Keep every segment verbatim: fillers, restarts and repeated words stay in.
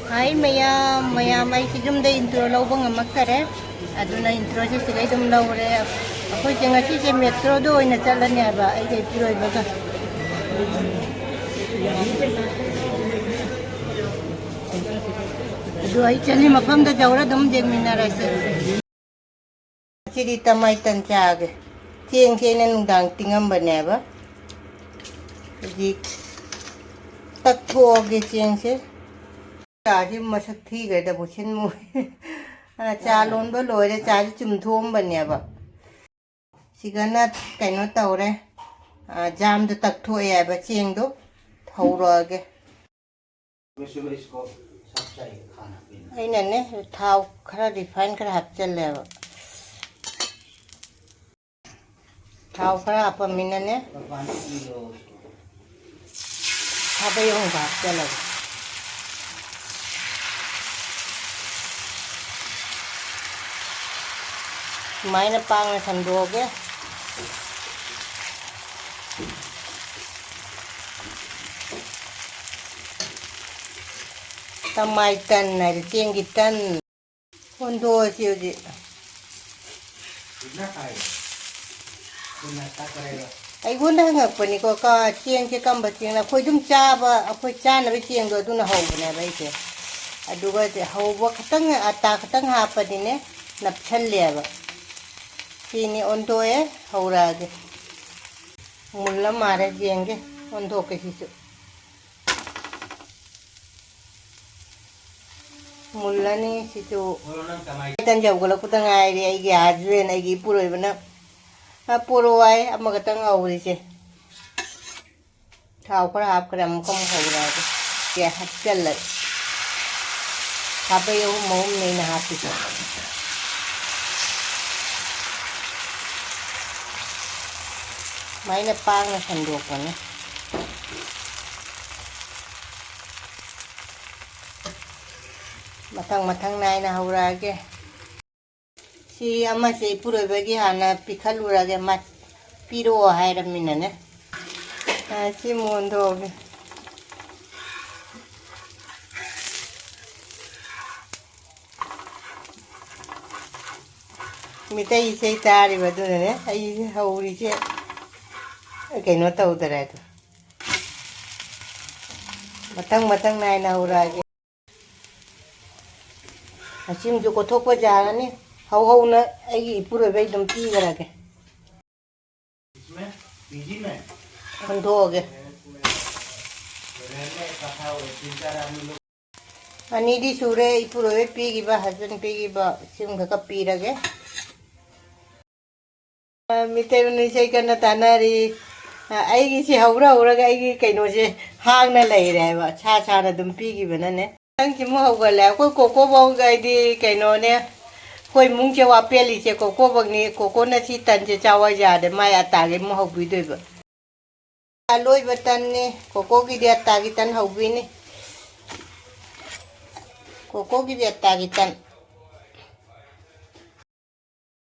ꯍꯥꯏ ꯃꯌꯥꯝ, ꯃꯌꯥꯝ, ꯑꯩꯁꯦ ꯌꯨꯝꯗ intro ꯂꯧꯕ ꯉꯝꯃꯛꯇꯔꯦ, ꯑꯗꯨꯅ introꯁꯦ ꯁꯤꯗꯩ ꯑꯗꯨꯝ ꯂꯧꯔꯦ꯫ ꯑꯩꯈꯣꯏꯁꯦ ꯉꯁꯤꯁꯦ metroꯗ ꯑꯣꯏꯅ ꯆꯠꯂꯅꯤ ꯍꯥꯏꯕ, ꯑꯩꯒ ꯏꯄꯨꯔꯣꯏꯕꯒ꯫ ꯑꯗꯨ ꯑꯩ ꯆꯠꯂꯤ ꯃꯐꯝꯗ ꯌꯧꯔ ꯑꯗꯨꯝ ꯌꯦꯡꯃꯤꯟꯅꯔꯁꯦ꯫ ꯁꯤꯗꯤ ꯇꯃꯥꯏ ꯇꯟ ꯆꯥꯒꯦ꯫ ꯆꯦꯡꯁꯦ ꯑꯩꯅ ꯅꯨꯡꯗꯥꯡ ꯇꯤꯡꯉꯝꯕꯅꯦꯕ꯫ ꯍꯧꯖꯤꯛ ꯇꯛꯊꯣꯛꯑꯒꯦ ꯆꯦꯡꯁꯦ꯫ ꯆꯥꯁꯤ ꯃꯁꯛ ꯊꯤꯈ꯭ꯔꯦꯗ, ꯕꯨꯁꯤꯟ ꯃꯨꯔꯦ꯫ ꯑ, ꯆꯥ ꯂꯣꯟꯕ ꯂꯣꯏꯔꯦ, ꯆꯥꯁꯤ ꯆꯨꯝꯊꯣꯛꯑꯝꯕꯅꯦꯕ꯫ ꯁꯤꯒꯅ ꯀꯩꯅꯣ ꯇꯧꯔꯦ, ꯑ, ꯖꯥꯝꯗꯣ ꯇꯛꯊꯣꯛꯑꯦ ꯍꯥꯏꯕ, ꯆꯦꯡꯗꯣ ꯍꯧꯔꯛꯑꯒꯦ꯫ ꯑꯩꯅꯅꯦ ꯊꯥꯎ ꯈꯔ, refine ꯈꯔ ꯍꯥꯞꯆꯜꯂꯦꯕ꯫ ꯊꯥꯎ ꯈꯔ ꯍꯥꯞꯄꯝꯃꯤꯅꯅꯦ, ꯈꯥꯕꯩ ꯑꯍꯨꯝꯒ ꯍꯥꯞꯆꯜꯂꯒꯦ꯫ ꯁꯨꯃꯥꯏꯅ ꯄꯥꯡꯅ ꯁꯟꯗꯣꯛꯑꯒꯦ꯫ ꯇꯃꯥꯏ ꯇꯟ ꯍꯥꯏꯗꯤ ꯆꯦꯡꯒꯤ ꯇꯟ꯫ ꯑꯣꯟꯊꯣꯛꯑꯁꯤ ꯍꯧꯖꯤꯛ꯫ ꯑꯩꯉꯣꯟꯗ ꯍꯪꯉꯛꯄꯅꯤꯀꯣ, ꯀ-, ꯆꯦꯡꯁꯦ ꯀꯝꯕ ꯆꯦꯡꯅ? ꯑꯩꯈꯣꯏ ꯑꯗꯨꯝ ꯆꯥꯕ, ꯑꯩꯈꯣꯏ ꯆꯥꯅꯕ ꯆꯦꯡꯗꯣ ꯑꯗꯨꯅ ꯍꯧꯕꯅꯦꯕ ꯑꯩꯁꯦ꯫ ꯑꯗꯨꯒ ꯍꯧꯕ ꯈꯇꯪ, ꯑꯇꯥ ꯈꯇꯪ ꯍꯥꯞꯄꯗꯤꯅꯦ, ꯅꯞꯁꯜꯂꯦꯕ꯫ ꯁꯤꯅꯤ ꯑꯣꯟꯊꯣꯛꯑꯦ, ꯍꯧꯔꯛꯑꯒꯦ꯫ ꯃꯨꯜꯂ ꯃꯥꯜꯂꯦ, ꯌꯦꯡꯒꯦ, ꯑꯣꯟꯊꯣꯛꯀꯦ ꯁꯤꯁꯨ꯫ ꯃꯨꯜꯂꯅꯤ ꯁꯤꯁꯨ꯫ ꯇꯟ ꯌꯧꯒꯠꯂꯛꯄꯗ ꯉꯥꯏꯔꯤ꯫ ꯑꯩꯒꯤ husband, ꯑꯩꯒꯤ ꯏꯄꯨꯔꯣꯏꯕꯅ, "ꯑ, ꯄꯣꯔꯛꯑꯣ" ꯍꯥꯏ, ꯑꯃꯈꯛꯇꯪ ꯍꯧꯔꯤꯁꯦ꯫ ꯊꯥꯎ ꯈꯔ ꯍꯥꯞꯈ꯭ꯔꯦ, ꯑꯃꯨꯛꯀ ꯑꯃꯨꯛ ꯍꯧꯔꯛꯑꯒꯦ꯫ ꯁꯦ ꯍꯥꯞꯆꯜꯂꯒꯦ꯫ ꯈꯥꯕꯩ ꯑꯍꯨꯝ ꯑꯍꯨꯝꯅꯦ ꯑꯩꯅ ꯍꯥꯞꯄꯤꯁꯦ꯫ ꯁꯨꯃꯥꯏꯅ ꯄꯥꯡꯅ ꯁꯟꯗꯣꯛꯄꯅꯦ꯫ ꯃꯊꯪ ꯃꯊꯪ ꯅꯥꯏꯅ ꯍꯧꯔꯛꯑꯒꯦ꯫ ꯁꯤ ꯑꯃꯁꯦ ꯏꯄꯨꯔꯣꯏꯕꯒꯤ ꯍꯥꯟꯅ ꯄꯤꯈꯠꯂꯨꯔꯒꯦ, ꯃꯥ ꯄꯤꯔꯛꯑꯣ ꯍꯥꯏꯔꯃꯤꯅꯅꯦ꯫ ꯑ, ꯁꯤ ꯃꯨꯟꯗꯣꯛꯑꯒꯦ꯫ ꯃꯤꯇꯩ ꯏꯁꯩ ꯇꯥꯔꯤꯕ ꯑꯗꯨꯅꯅꯦ ꯑꯩ ꯍꯧꯔꯤꯁꯦ꯫ ꯀꯩꯅꯣ ꯇꯧꯗꯔꯦ ꯑꯗꯣ꯫ ꯃꯊꯪ ꯃꯊꯪ ꯅꯥꯏꯅ ꯍꯧꯔꯛꯑꯒꯦ꯫ ꯑꯁꯤꯃꯁꯨ ꯀꯣꯠꯊꯣꯛꯄ ꯌꯥꯔꯅꯤ꯫ ꯍꯧ ꯍꯧꯅ ꯑꯩꯒꯤ ꯏꯄꯨꯔꯣꯏꯕꯩ ꯑꯗꯨꯝ ꯄꯤꯈ꯭ꯔꯒꯦ꯫ ꯍꯨꯟꯗꯣꯛꯑꯒꯦ꯫ ꯑꯅꯤꯗꯤ ꯁꯨꯔꯦ, ꯏꯄꯨꯔꯣꯏꯕꯩ ꯄꯤꯈꯤꯕ, husband ꯄꯤꯈꯤꯕ, ꯁꯤꯃꯈꯛ ꯄꯤꯔꯒꯦ꯫ ꯃꯤꯇꯩ ꯃꯅꯨꯡ ꯏꯁꯩ ꯀꯟꯅ ꯇꯥꯟꯅꯔꯤ꯫ ꯑꯩꯒꯤꯁꯤ ꯍꯧꯔ ꯍꯧꯔꯒ ꯑꯩꯒꯤ ꯀꯩꯅꯣꯁꯦ ꯍꯥꯡꯅ ꯂꯩꯔꯦ ꯍꯥꯏꯕ, ꯁꯥ ꯁꯥꯅ ꯑꯗꯨꯝ ꯄꯤꯈꯤꯕꯅꯅꯦ꯫ ꯅꯪꯁꯤ ꯑꯃꯨꯛ ꯍꯧꯒꯠꯂꯦ꯫ ꯑꯩꯈꯣꯏ ꯀꯣꯀꯣꯕꯧ ꯍꯥꯏꯗꯤ ꯀꯩꯅꯣꯅꯦ, ꯑꯩꯈꯣꯏ ꯏꯃꯨꯡꯁꯦ ꯋꯥꯄꯦꯜꯂꯤꯁꯦ ꯀꯣꯀꯣꯕꯧꯅꯤ꯫ ꯀꯣꯀꯣꯅ ꯁꯤ ꯇꯟꯁꯦ ꯆꯥꯎ ꯍꯥꯏ ꯌꯥꯗꯦ, ꯃꯥꯏ ꯑꯇꯥꯒꯤ ꯑꯃꯨꯛ ꯍꯧꯕꯤꯗꯣꯏꯕ꯫ ꯑꯂꯣꯏꯕ ꯇꯟꯅꯤ, ꯀꯣꯀꯣꯒꯤꯗꯤ ꯑꯇꯥꯒꯤ ꯇꯟ ꯍꯧꯕꯤꯅꯤ꯫ ꯀꯣꯀꯣꯒꯤꯗꯤ ꯑꯇꯥꯒꯤ ꯇꯟ꯫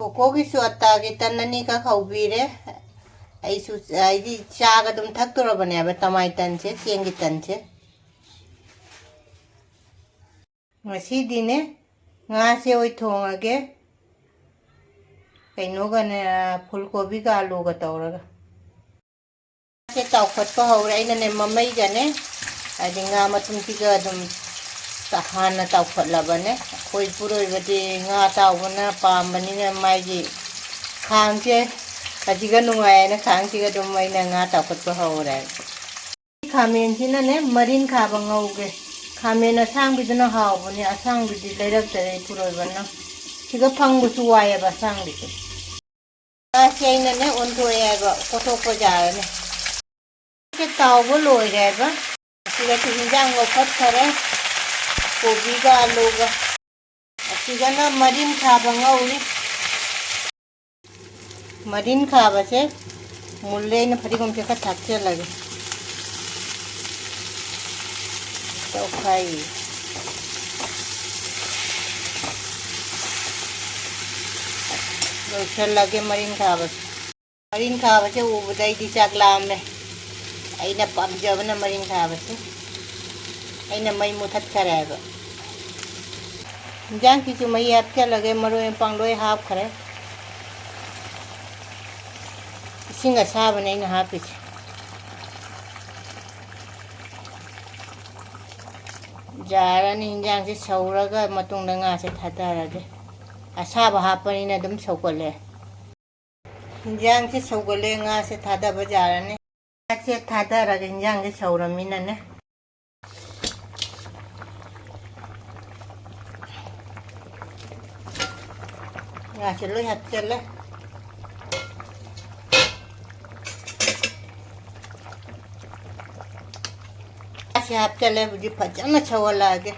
ꯀꯣꯀꯣꯒꯤꯁꯨ ꯑꯇꯥꯒꯤ ꯇꯟ ꯑꯅꯤꯈꯛ ꯍꯧꯕꯤꯔꯦ꯫ ꯑꯩꯁꯨ, ꯑꯩꯗꯤ ꯆꯥꯒ ꯑꯗꯨꯝ ꯊꯛꯇꯣꯔꯕꯅꯦꯕ ꯇꯃꯥꯏ ꯇꯟꯁꯦ, ꯆꯦꯡꯒꯤ ꯇꯟꯁꯦ꯫ ꯉꯁꯤꯗꯤꯅꯦ, ꯉꯥꯁꯦ ꯑꯣꯏ ꯊꯣꯡꯉꯒꯦ꯫ ꯀꯩꯅꯣꯒꯅꯦ, ꯐꯨꯜ ꯀꯣꯕꯤꯒ ꯑꯂꯨꯒ ꯇꯧꯔꯒ꯫ ꯉꯥꯁꯦ ꯇꯥꯎꯈꯠꯄ ꯍꯧꯔꯦ꯫ ꯑꯩꯅꯅꯦ, ꯃꯃꯩꯒꯅꯦ, ꯍꯥꯏꯗꯤ ꯉꯥ ꯃꯇꯨꯝꯁꯤꯒ ꯑꯗꯨꯝ ꯍꯥꯟꯅ ꯇꯥꯎꯈꯠꯂꯕꯅꯦ꯫ ꯑꯩꯈꯣꯏ ꯏꯄꯨꯔꯣꯏꯕꯗꯤ ꯉꯥ ꯑꯇꯥꯎꯕꯅ ꯄꯥꯝꯕꯅꯤꯅ ꯃꯥꯒꯤ ꯈꯥꯡꯁꯦ ꯑꯁꯤꯒ ꯅꯨꯡꯉꯥꯏꯌꯦꯅ ꯈꯥꯡꯁꯤꯒ ꯑꯗꯨꯝ ꯑꯩꯅ ꯉꯥ ꯇꯥꯎꯈꯠꯄ ꯍꯧꯔꯦ꯫ ꯈꯥꯃꯦꯟꯁꯤꯅꯅꯦ ꯃꯔꯤꯟ ꯈꯥꯕ ꯉꯧꯒꯦ꯫ ꯈꯥꯃꯦꯟ ꯑꯁꯥꯡꯕꯤꯗꯨꯅ ꯍꯥꯎꯕꯅꯦ, ꯑꯁꯥꯡꯕꯤꯗꯤ ꯂꯩꯔꯛꯇꯔꯦ ꯏꯄꯨꯔꯣꯏꯕꯅ꯫ ꯁꯤꯗ ꯐꯪꯕꯁꯨ ꯋꯥꯏꯑꯦꯕ ꯑꯁꯥꯡꯕꯤꯁꯦ꯫ ꯉꯥꯁꯦ ꯑꯩꯅꯅꯦ ꯑꯣꯟꯊꯣꯛꯑꯦ ꯍꯥꯏꯕ, ꯀꯣꯊꯣꯛꯄ ꯌꯥꯔꯅꯤ꯫ ꯁꯦ ꯇꯥꯎꯕ ꯂꯣꯏꯔꯦ ꯍꯥꯏꯕ꯫ ꯑꯁꯤꯗꯁꯨ ꯍꯤꯟꯖꯥꯡ ꯂꯧꯈꯠꯈꯔꯦ, ꯀꯣꯕꯤꯒ ꯑꯂꯨꯒ꯫ ꯑꯁꯤꯗꯅ ꯃꯔꯤꯟ ꯈꯥꯕ ꯉꯧꯔꯤ꯫ ꯃꯔꯤꯟ ꯈꯥꯕꯁꯦ ꯃꯨꯜꯂꯦ, ꯑꯩꯅ ꯐꯗꯤꯒꯣꯝꯁꯦ ꯈꯔ ꯊꯥꯛꯆꯜꯂꯒꯦ꯫ ꯇꯧꯈꯥꯏ꯫ ꯂꯣꯏꯁꯜꯂꯒꯦ ꯃꯔꯤꯟ ꯈꯥꯕꯁꯦ꯫ ꯃꯔꯤꯟ ꯈꯥꯕꯁꯦ ꯎꯕꯗ ꯑꯩꯗꯤ ꯆꯥꯛ ꯂꯥꯝꯃꯦ꯫ ꯑꯩꯅ ꯄꯥꯝꯖꯕꯅ ꯃꯔꯤꯟ ꯈꯥꯕꯁꯦ꯫ ꯑꯩꯅ ꯃꯩ ꯃꯨꯊꯠꯈꯔꯦ ꯍꯥꯏꯕ꯫ ꯏꯟꯖꯥꯡꯁꯤꯁꯨ ꯃꯍꯤ ꯍꯥꯞꯆꯜꯂꯒꯦ, ꯃꯔꯣꯏ ꯃꯄꯥꯡ ꯂꯣꯏ ꯍꯥꯞꯈ꯭ꯔꯦ꯫ ꯏꯁꯤꯡ ꯑꯁꯥꯕꯅꯦ ꯑꯩꯅ ꯍꯥꯞꯄꯤꯁꯦ꯫ ꯖꯥꯔ ꯑꯅꯤ ꯍꯤꯟꯖꯥꯡꯁꯦ ꯁꯧꯔꯒ ꯃꯇꯨꯡꯗ ꯉꯥꯁꯦ ꯊꯥꯗꯔꯒꯦ꯫ ꯑꯁꯥꯕ ꯍꯥꯞꯄꯅꯤꯅ ꯑꯗꯨꯝ ꯁꯧꯒꯠꯂꯦ꯫ ꯍꯤꯟꯖꯥꯡꯁꯦ ꯁꯧꯒꯠꯂꯦ, ꯉꯥꯁꯦ ꯊꯥꯗꯕ ꯖꯥꯔ ꯑꯅꯤ꯫ ꯉꯥꯁꯦ ꯊꯥꯗꯔꯒ ꯍꯤꯟꯖꯥꯡꯁꯦ ꯁꯧꯔꯃꯤꯅꯅꯦ꯫ ꯉꯥꯁꯦ ꯂꯣꯏ ꯍꯥꯞꯆꯜꯂꯦ꯫ ꯉꯥꯁꯦ ꯍꯥꯞꯆꯜꯂꯦ, ꯍꯧꯖꯤꯛ ꯐꯖꯅ ꯁꯧꯍꯜꯂꯛꯑꯒꯦ꯫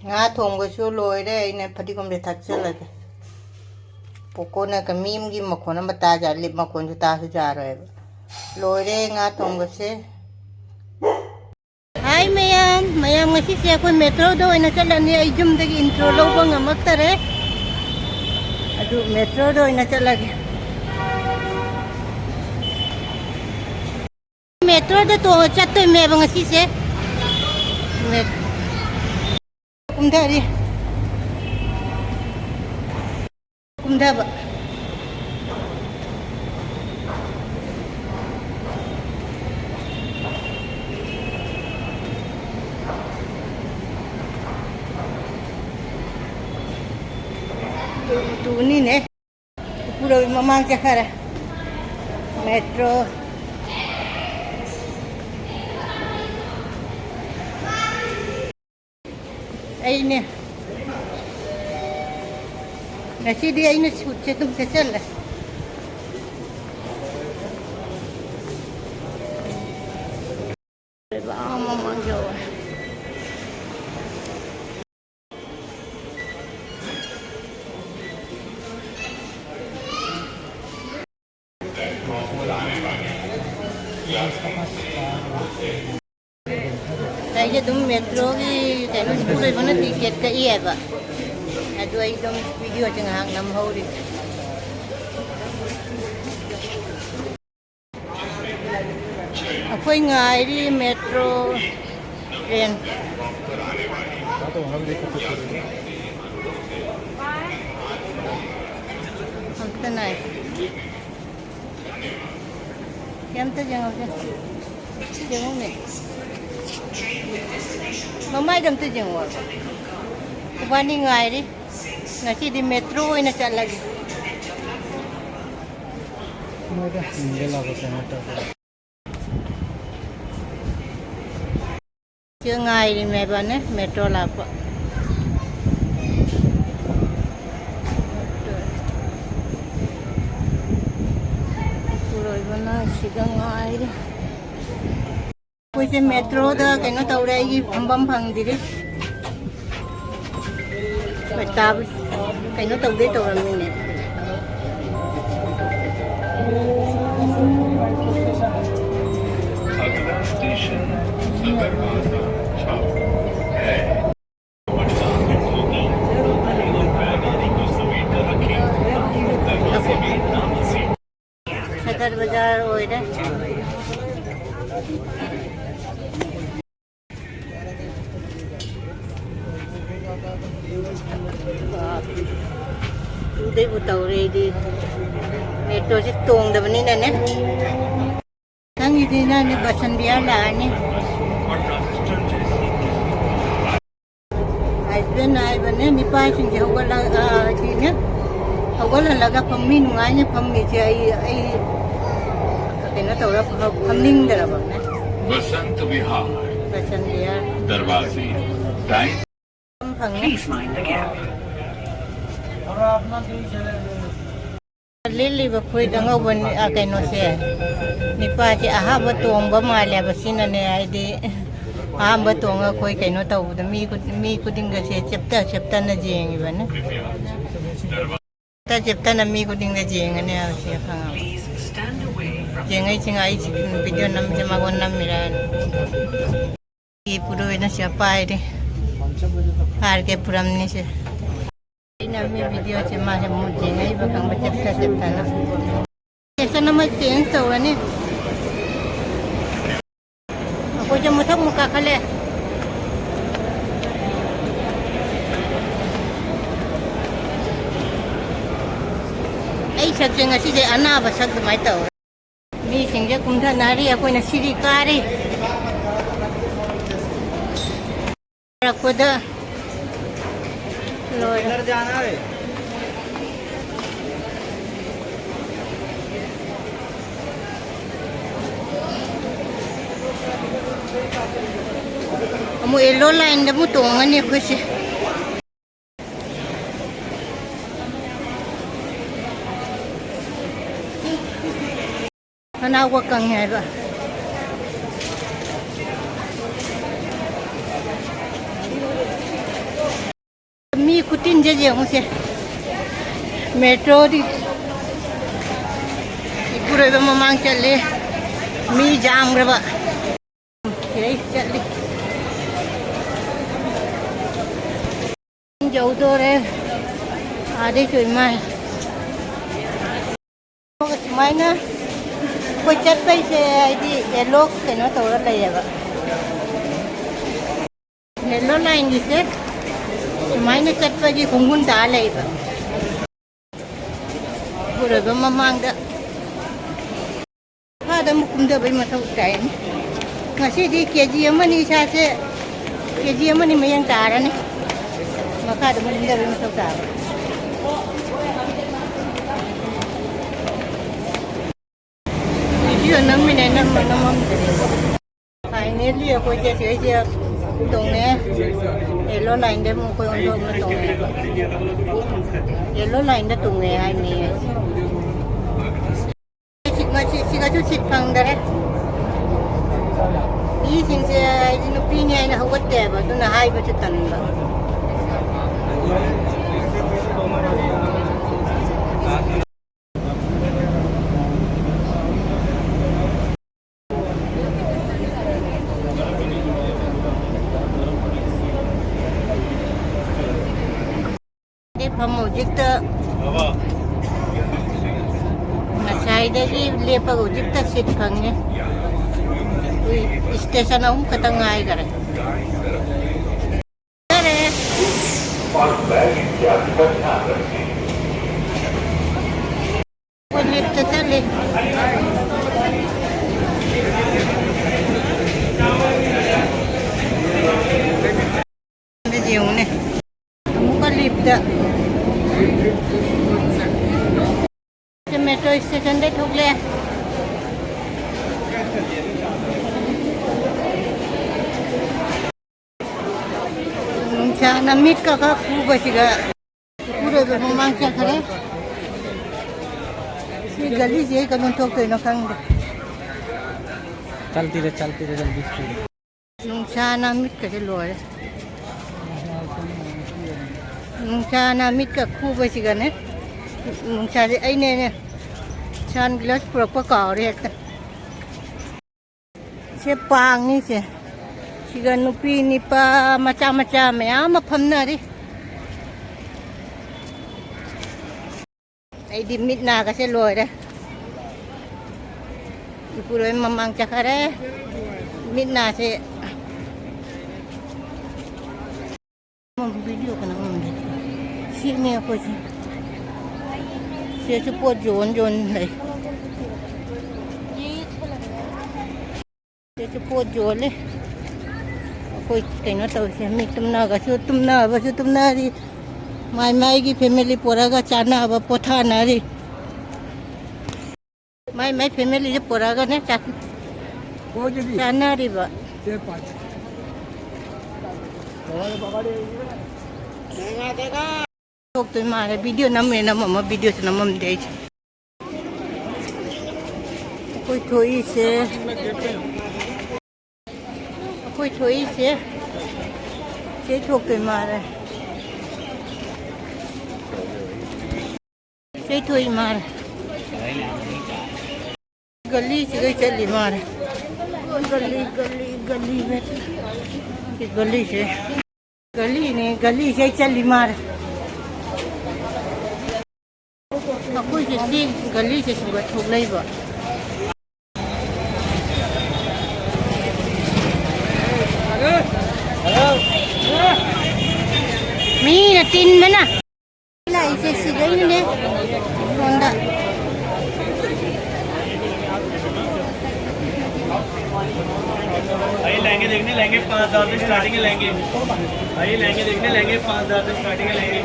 ꯉꯥ ꯊꯣꯡꯕꯁꯨ ꯂꯣꯏꯔꯦ, ꯑꯩꯅ ꯐꯗꯤꯒꯣꯝꯁꯦ ꯊꯥꯛꯆꯜꯂꯒꯦ꯫ ꯄꯣꯀꯣꯅ ꯀ-, ꯃꯤ ꯑꯃꯒꯤ ꯃꯈꯣꯟ ꯑꯃ ꯇꯥꯖ-, ꯂꯤꯞ ꯃꯈꯣꯟꯁꯨ ꯇꯥꯁꯨ ꯌꯥꯔꯣꯏꯕ꯫ ꯂꯣꯏꯔꯦ ꯉꯥ ꯊꯣꯡꯕꯁꯦ꯫ ꯍꯥꯏ ꯃꯌꯥꯝ, ꯃꯌꯥꯝ ꯉꯁꯤꯁꯦ ꯑꯩꯈꯣꯏ ꯃꯦꯇ꯭ꯔꯣꯗ ꯑꯣꯏꯅ ꯆꯠꯂꯅꯤ꯫ ꯑꯩ ꯌꯨꯝꯗꯒꯤ ꯏꯟꯇ꯭ꯔꯣ ꯂꯧꯕ ꯉꯝꯃꯛꯇꯔꯦ꯫ ꯑꯗꯨ ꯃꯦꯇ꯭ꯔꯣꯗ ꯑꯣꯏꯅ ꯆꯠꯂꯒꯦ꯫ ꯃꯦꯇ꯭ꯔꯣꯗ ꯇꯣꯡꯉ ꯆꯠꯇꯣꯏꯅꯦꯕ ꯉꯁꯤꯁꯦ꯫ ꯃꯦꯠ-, ꯀꯨꯝꯊꯔꯤ꯫ ꯀꯨꯝꯊꯕ꯫ ꯇꯨꯅꯤꯅꯦ꯫ ꯎꯄꯨꯔꯣꯏ ꯃꯃꯥꯡ ꯆꯠꯈꯔꯦ꯫ ꯃꯦꯇ꯭ꯔꯣ꯫ ꯑꯩꯅꯦ꯫ ꯉꯁꯤꯗꯤ ꯑꯩꯅ ꯁꯨꯠꯁꯦ ꯑꯗꯨꯝ ꯁꯦꯠꯆꯜꯂꯦ꯫ ꯑꯥ ꯃꯃꯥꯡ ꯌꯧꯔꯦ꯫ ꯑꯩꯁꯦ ꯑꯗꯨꯝ ꯃꯦꯇ꯭ꯔꯣꯒꯤ ꯀꯩꯅꯣ ꯁ꯭ꯀꯨꯜ ꯑꯣꯏꯕꯅ ꯇꯤꯀꯦꯠ ꯀꯛꯏ ꯍꯥꯏꯕ꯫ ꯑꯗꯨ ꯑꯩ ꯑꯗꯨꯝ ꯚꯤꯗꯤꯑꯣꯁꯦ ꯉꯥꯏꯍꯥꯛ ꯅꯝꯍꯧꯔꯤ꯫ ꯑꯩꯈꯣꯏ ꯉꯥꯏꯔꯤ ꯃꯦꯇ꯭ꯔꯣ ꯇ꯭ꯔꯦꯟ꯫ ꯉꯥꯏꯍꯥꯛꯇꯪ ꯉꯥꯏꯍꯥꯛꯇꯪ ꯐꯣꯇꯣ ꯁꯨꯠ꯫ ꯇꯅꯥꯏ꯫ ꯀꯩꯝꯇ ꯌꯦꯡꯍꯧꯗꯦ꯫ ꯌꯦꯡꯉꯨꯅꯦ꯫ ꯃꯃꯥꯏꯗ ꯑꯝꯇ ꯌꯦꯡꯉꯣ꯫ ꯈꯨꯕꯥꯅꯤ ꯉꯥꯏꯔꯤ꯫ ꯉꯁꯤꯗꯤ ꯃꯦꯇ꯭ꯔꯣ ꯑꯣꯏꯅ ꯆꯠꯂꯒꯦ꯫ ꯃꯣꯏꯗ ꯌꯦꯡꯒꯦ ꯂꯥꯛꯄ ꯀꯩꯅꯣ ꯇꯧꯕ꯫ ꯁꯤ ꯉꯥꯏꯔꯤꯃꯦꯕꯅꯦ ꯃꯦꯇ꯭ꯔꯣ ꯂꯥꯛꯄ꯫ ꯄꯨꯔꯣꯏꯕꯅ ꯁꯤꯗ ꯉꯥꯏꯔꯤ꯫ ꯑꯩꯈꯣꯏꯁꯦ ꯃꯦꯇ꯭ꯔꯣꯗ ꯀꯩꯅꯣ ꯇꯧꯔꯦ, ꯑꯩꯒꯤ ꯐꯝꯐꯝ ꯐꯪꯗ꯭ꯔꯤ꯫ ꯀꯩꯅꯣ ꯇꯧꯗꯣꯏ ꯇꯧꯔꯝꯃꯤꯅꯦ꯫ ꯁꯗꯔ ꯕꯖꯥꯔ ꯑꯣꯏꯔꯦ꯫ ꯇꯨꯗꯩꯕꯨ ꯇꯧꯔꯦ ꯑꯩꯗꯤ꯫ ꯃꯦꯇ꯭ꯔꯣꯁꯤ ꯇꯣꯡꯗꯕꯅꯤꯅꯅꯦ꯫ ꯅꯪꯒꯤꯗꯤ ꯅꯪꯗꯤ ꯕꯁꯟ ꯕꯤꯍꯥꯔ ꯂꯥꯛꯑꯅꯤ꯫ ꯍꯁꯕꯦꯟ ꯍꯥꯏꯕꯅꯦ, ꯅꯤꯄꯥꯁꯤꯡꯁꯦ ꯍꯧꯒꯠꯂ-, ꯑ, ꯍꯥꯏꯗꯤꯅꯦ, ꯍꯧꯒꯠꯍꯜꯂꯒ ꯐꯝꯃꯤ ꯅꯨꯡꯉꯥꯏꯅ ꯐꯝꯃꯤꯁꯦ ꯑꯩ, ꯑꯩ ꯀꯩꯅꯣ ꯇꯧꯔ ꯐꯝꯅꯤꯡꯗ꯭ꯔꯕꯅꯦ꯫ ꯕꯁꯟꯇ ꯕꯤꯍꯥꯔ꯫ ꯕꯁꯟꯇ ꯕꯤꯍꯥꯔ꯫ ꯗꯔꯋꯥꯖꯦ꯫ ꯇꯥꯏꯝ꯫ ꯐꯪꯉꯦ꯫ Please mind the gap. ꯂꯤꯠꯂꯤꯕ ꯐꯨꯔꯤꯠ ꯑꯉꯧꯕ ꯅꯤ-, ꯑ, ꯀꯩꯅꯣꯁꯦ, ꯅꯤꯄꯥꯁꯦ ꯑꯍꯥꯟꯕ ꯇꯣꯡꯕ ꯃꯥꯜꯂꯦꯕ꯫ ꯁꯤꯅꯅꯦ, ꯍꯥꯏꯗꯤ ꯑꯍꯥꯟꯕ ꯇꯣꯡꯉ ꯑꯩꯈꯣꯏ ꯀꯩꯅꯣ ꯇꯧꯕꯗ ꯃꯤ ꯈꯨ-, ꯃꯤ ꯈꯨꯗꯤꯡꯒꯁꯦ ꯆꯦꯞꯇ ꯆꯦꯞꯇꯅ ꯌꯦꯡꯉꯤꯕꯅꯤ꯫ ꯆꯦꯞꯇ ꯆꯦꯞꯇꯅ ꯃꯤ ꯈꯨꯗꯤꯡꯒ ꯌꯦꯡꯉꯅꯤ ꯍꯥꯏꯕꯁꯦ ꯈꯪꯉꯕ꯫ ꯌꯦꯡꯉꯛꯏꯁꯤꯡ ꯑꯩ ꯚꯤꯗꯤꯑꯣ ꯅꯝꯁꯦ ꯃꯉꯣꯟ ꯅꯝꯃꯤꯔꯅ꯫ ꯄꯨꯔꯣꯏꯅ ꯁꯤꯗ ꯄꯥꯏꯔꯦ꯫ ꯐꯥꯔꯒꯦ ꯄꯨꯔꯝꯅꯤꯁꯦ꯫ ꯑꯩꯅ ꯃꯤ ꯚꯤꯗꯤꯑꯣꯁꯦ ꯃꯥꯁꯦ ꯃꯨꯠ ꯌꯦꯡꯉꯛꯏꯕ ꯈꯪꯕ ꯆꯦꯞꯇ ꯆꯦꯞꯇꯅ꯫ ꯁꯦꯁꯟ ꯑꯃ ꯆꯦꯟꯖ ꯇꯧꯔꯅꯤ꯫ ꯑꯩꯈꯣꯏꯁꯦ ꯃꯊꯛ ꯑꯃꯨꯛ ꯀꯥꯈꯠꯂꯦ꯫ ꯑꯩ ꯁꯛꯁꯦ ꯉꯁꯤꯁꯦ ꯑꯅꯥꯕ ꯁꯛ ꯑꯗꯨꯃꯥꯏꯅ ꯇꯧꯔꯦ꯫ ꯃꯤꯁꯤꯡꯁꯦ ꯀꯨꯝꯊꯅꯔꯤ, ꯑꯩꯈꯣꯏꯅ ꯁꯤꯔꯤ ꯀꯥꯔꯤ꯫ ꯀꯥꯔꯛꯄꯗ ꯂꯣꯏꯔꯦ꯫ ꯑꯃꯨꯛ ꯌꯦꯜꯂꯣ ꯂꯥꯏꯟꯗ ꯑꯃꯨꯛ ꯇꯣꯡꯉꯅꯤ ꯑꯩꯈꯣꯏꯁꯦ꯫ ꯃꯅꯥꯎꯒ ꯀꯪꯉꯦ ꯍꯥꯏꯕ꯫ ꯃꯤ ꯈꯨꯇꯤꯟꯁꯦ ꯌꯦꯡꯉꯨꯁꯦ꯫ ꯃꯦꯇ꯭ꯔꯣꯗꯤ ꯏꯄꯨꯔꯣꯏꯕ ꯃꯃꯥꯡ ꯆꯠꯂꯦ꯫ ꯃꯤ ꯌꯥꯝꯈ꯭ꯔꯕ꯫ ꯁꯤꯗꯩ ꯆꯠꯂꯤ꯫ ꯌꯧꯗꯣꯔꯦ꯫ ꯑꯥꯗꯩꯁꯨ ꯏꯃꯥꯏ꯫ ꯁꯨꯃꯥꯏꯅ ꯑꯩꯈꯣꯏ ꯆꯠꯄꯩꯁꯦ ꯍꯥꯏꯗꯤ ꯌꯦꯂꯣ ꯀꯩꯅꯣ ꯇꯧꯔ ꯂꯩꯌꯦꯕ꯫ ꯌꯦꯂꯣ ꯂꯥꯏꯟꯒꯤꯁꯦ ꯁꯨꯃꯥꯏꯅ ꯆꯠꯄꯒꯤ ꯈꯣꯡꯒꯨꯟ ꯇꯥ ꯂꯩꯕ꯫ ꯎꯔꯕ ꯃꯃꯥꯡꯗ ꯃꯈꯥꯗ ꯑꯃꯨꯛ ꯀꯨꯝꯊꯕꯩ ꯃꯊꯧ ꯇꯥꯏꯅꯦ꯫ ꯉꯁꯤꯗꯤ ꯀꯦ ꯖꯤ ꯑꯃꯅꯤ ꯏꯁꯥꯁꯦ, ꯀꯦ ꯖꯤ ꯑꯃꯅꯤ ꯃꯌꯦꯡ ꯇꯥꯔꯅꯤ꯫ ꯃꯈꯥꯗ ꯑꯃꯨꯛ ꯀꯨꯝꯊꯕꯩ ꯃꯊꯧ ꯇꯥꯕ꯫ ꯚꯤꯗꯤꯑꯣ ꯅꯝꯃꯤꯅꯦ, ꯅꯝꯃ ꯅꯝꯃꯝꯗ꯭ꯔꯦ꯫ ꯐꯥꯏꯅꯦꯜꯂꯤ ꯑꯩꯈꯣꯏꯁꯦ ꯁꯤꯗꯩꯁꯦ ꯇꯣꯡꯉꯦ꯫ ꯌꯦꯜꯂꯣ ꯂꯥꯏꯟꯗ ꯑꯃꯨꯛ ꯑꯩꯈꯣꯏ ꯑꯣꯟꯊꯣꯛꯅ ꯇꯣꯡꯉꯦ꯫ ꯌꯦꯜꯂꯣ ꯂꯥꯏꯟꯗ ꯇꯣꯡꯉꯦ ꯍꯥꯏꯅꯤ꯫ ꯁꯤꯠ ꯃꯁꯤ-, ꯁꯤꯒꯁꯨ ꯁꯤꯠ ꯐꯪꯗꯔꯦ꯫ ꯃꯤꯁꯤꯡꯁꯦ ꯑꯩꯗꯤ ꯅꯨꯄꯤꯅꯤ ꯍꯥꯏꯅ ꯍꯧꯒꯠꯇꯦꯕ, ꯑꯗꯨꯅ ꯍꯥꯏꯕꯁꯨ ꯇꯟꯕ꯫ ꯂꯦꯞꯐꯝ ꯍꯧꯖꯤꯛꯇ, ꯉꯁꯥꯏꯗꯒꯤ ꯂꯦꯞꯄꯒ ꯍꯧꯖꯤꯛꯇ ꯁꯤꯠ ꯐꯪꯉꯦ꯫ ꯏꯁꯇꯦꯁꯟ ꯑꯍꯨꯝ ꯈꯛꯇ ꯉꯥꯏꯈꯔꯦ꯫ ꯌꯥꯔꯦ꯫ और बैग इत्यादि का ध्यान रखें। ꯆꯥꯅ ꯃꯤꯠꯀ ꯈꯔ ꯈꯨꯕꯁꯤꯒ ꯏꯄꯨꯔꯣꯏꯕ ꯃꯃꯥꯡ ꯆꯠꯈ꯭ꯔꯦ꯫ ꯁꯤ ꯒꯂꯤꯁꯦ ꯀꯩꯅꯣ ꯊꯣꯛꯇꯣꯏꯅꯣ ꯈꯪꯗꯦ꯫ ꯆꯜꯇꯤꯔꯦ, ꯆꯜꯇꯤꯔꯦ, ꯖꯜꯗꯤ ꯁ꯭ꯄꯤꯗ꯫ ꯅꯨꯡꯁꯥꯅ ꯃꯤꯠꯀꯁꯦ ꯂꯣꯏꯔꯦ꯫ ꯅꯨꯡꯁꯥꯅ ꯃꯤꯠꯀ ꯈꯨꯕꯁꯤꯒꯅꯦ, ꯅꯨꯡꯁꯥꯁꯦ ꯑꯩꯅꯦꯅꯦ ꯁꯟ ꯒ꯭ꯂꯥꯁ ꯄꯨꯔꯛꯄ ꯀꯥꯎꯔꯦ ꯍꯦꯛꯇ꯫ ꯁꯦ ꯄꯥꯡꯅꯤ ꯁꯦ꯫ ꯁꯤꯒ ꯅꯨꯄꯤ ꯅꯤꯄꯥ ꯃꯆꯥ ꯃꯆꯥ ꯃꯌꯥꯝ ꯑꯃ ꯐꯝꯅꯔꯤ꯫ ꯑꯩꯗꯤ ꯃꯤꯠ ꯅꯥꯒꯁꯦ ꯂꯣꯏꯔꯦ꯫ ꯏꯄꯨꯔꯣꯏ ꯃꯃꯥꯡ ꯆꯠꯈꯔꯦ꯫ ꯃꯤꯠ ꯅꯥꯁꯦ ꯚꯤꯗꯤꯑꯣ ꯀꯅꯥ ꯉꯝꯗꯦ? ꯁꯤꯅꯦ ꯑꯩꯈꯣꯏꯁꯦ꯫ ꯁꯤꯁꯨ ꯄꯣꯠ ꯌꯣꯟ ꯌꯣꯟ ꯂꯩ꯫ ꯁꯤꯁꯨ ꯄꯣꯠ ꯌꯣꯜꯂꯤ꯫ ꯑꯩꯈꯣꯏ ꯀꯩꯅꯣ ꯇꯧꯔꯤꯁꯦ, ꯃꯤ ꯇꯨꯝꯅꯒꯁꯨ ꯇꯨꯝꯅꯕꯁꯨ ꯇꯨꯝꯅꯔꯤ꯫ ꯃꯥꯏ ꯃꯥꯏꯒꯤ ꯐꯦꯃꯤꯂꯤ ꯄꯨꯔꯒ ꯆꯥꯅꯕ ꯄꯣꯊꯥꯅꯔꯤ꯫ ꯃꯥꯏ ꯃꯥꯏ ꯐꯦꯃꯤꯂꯤꯁꯦ ꯄꯨꯔꯛꯑꯒꯅꯦ ꯆꯥ-, ꯆꯥꯅꯔꯤꯕ꯫ ꯊꯣꯛꯇꯣꯏ ꯃꯥꯜꯂꯦ꯫ ꯚꯤꯗꯤꯑꯣ ꯅꯝꯃꯦ ꯅꯝꯃꯝꯃ ꯚꯤꯗꯤꯑꯣꯁꯨ ꯅꯝꯃꯝꯗꯦ ꯑꯩꯁꯦ꯫ ꯑꯩꯈꯣꯏ ꯊꯣꯛꯏꯁꯦ꯫ ꯑꯩꯈꯣꯏ ꯊꯣꯛꯏꯁꯦ ꯁꯤ ꯊꯣꯛꯇꯣꯏ ꯃꯥꯜꯂꯦ꯫ ꯁꯤ ꯊꯣꯛꯏ ꯃꯥꯜꯂꯦ꯫ ꯒꯂꯤꯁꯤꯗꯩ ꯆꯠꯂꯤ ꯃꯥꯜꯂꯦ꯫ ꯒꯂꯤ, ꯒꯂꯤ, ꯒꯂꯤ, ꯁꯤ ꯒꯂꯤꯁꯦ꯫ ꯒꯂꯤꯅꯦ, ꯒꯂꯤꯁꯤꯗꯩ ꯆꯠꯂꯤ ꯃꯥꯜꯂꯦ꯫ ꯑꯩꯈꯣꯏꯁꯦ ꯁꯤ ꯒꯂꯤꯁꯦ ꯁꯤꯒ ꯊꯣꯛꯂꯛꯏꯕ꯫ ꯃꯤꯅ ꯇꯤꯟꯕꯅ꯫ ꯂꯥꯛꯏꯁꯦ ꯁꯤꯗꯩꯅꯦ꯫ ꯁꯣꯝꯗ꯫ आइए लहंगे देखने, लहंगे पाँच हज़ार से स्टार्टिंग है लहंगे। आइए लहंगे देखने, लहंगे पाँच हज़ार से स्टार्टिंग है लहंगे।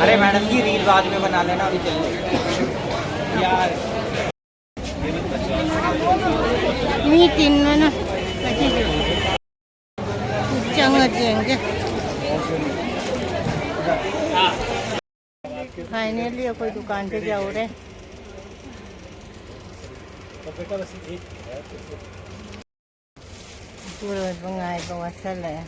अरे मैडम जी, रील बाद में बना लेना, अभी चल रहे हैं। यार। ꯃꯤ ꯇꯤꯟꯕꯅ ꯉꯁꯤꯁꯨ꯫ Finally ꯑꯩꯈꯣꯏ ꯗꯨꯀꯥꯟꯁꯦ ꯌꯧꯔꯦ꯫ ꯏꯄꯨꯔꯣꯏꯕ ꯉꯥꯏꯕ ꯋꯥꯁꯜꯂꯛꯑꯦ꯫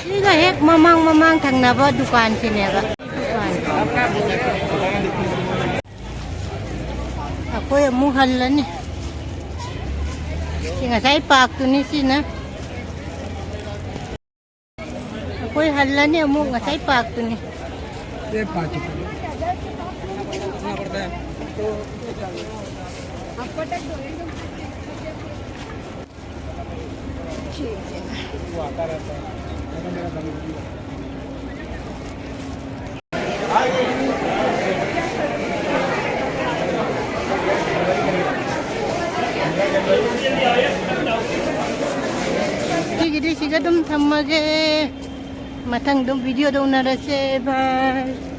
ꯁꯤꯒ ꯍꯦꯛ ꯃꯃꯥꯡ ꯃꯃꯥꯡ ꯊꯪꯅꯕ ꯗꯨꯀꯥꯟꯁꯤꯅꯦꯕ꯫ ꯑꯩꯈꯣꯏ ꯑꯃꯨꯛ ꯍꯜꯂꯅꯤ꯫ ꯁꯤ ꯉꯁꯥꯏ ꯄꯥꯛꯇꯨꯅꯤ ꯁꯤꯅ꯫ ꯑꯩꯈꯣꯏ ꯍꯜꯂꯅꯤ ꯑꯃꯨꯛ ꯉꯁꯥꯏ ꯄꯥꯛꯇꯨꯅꯤ꯫ ꯁꯤꯒꯤꯗꯤ ꯁꯤꯒ ꯑꯗꯨꯝ ꯊꯝꯃꯒꯦ꯫ ꯃꯊꯪ ꯑꯗꯨꯝ video ꯗ ꯎꯅꯔꯁꯦ꯫ Bye꯫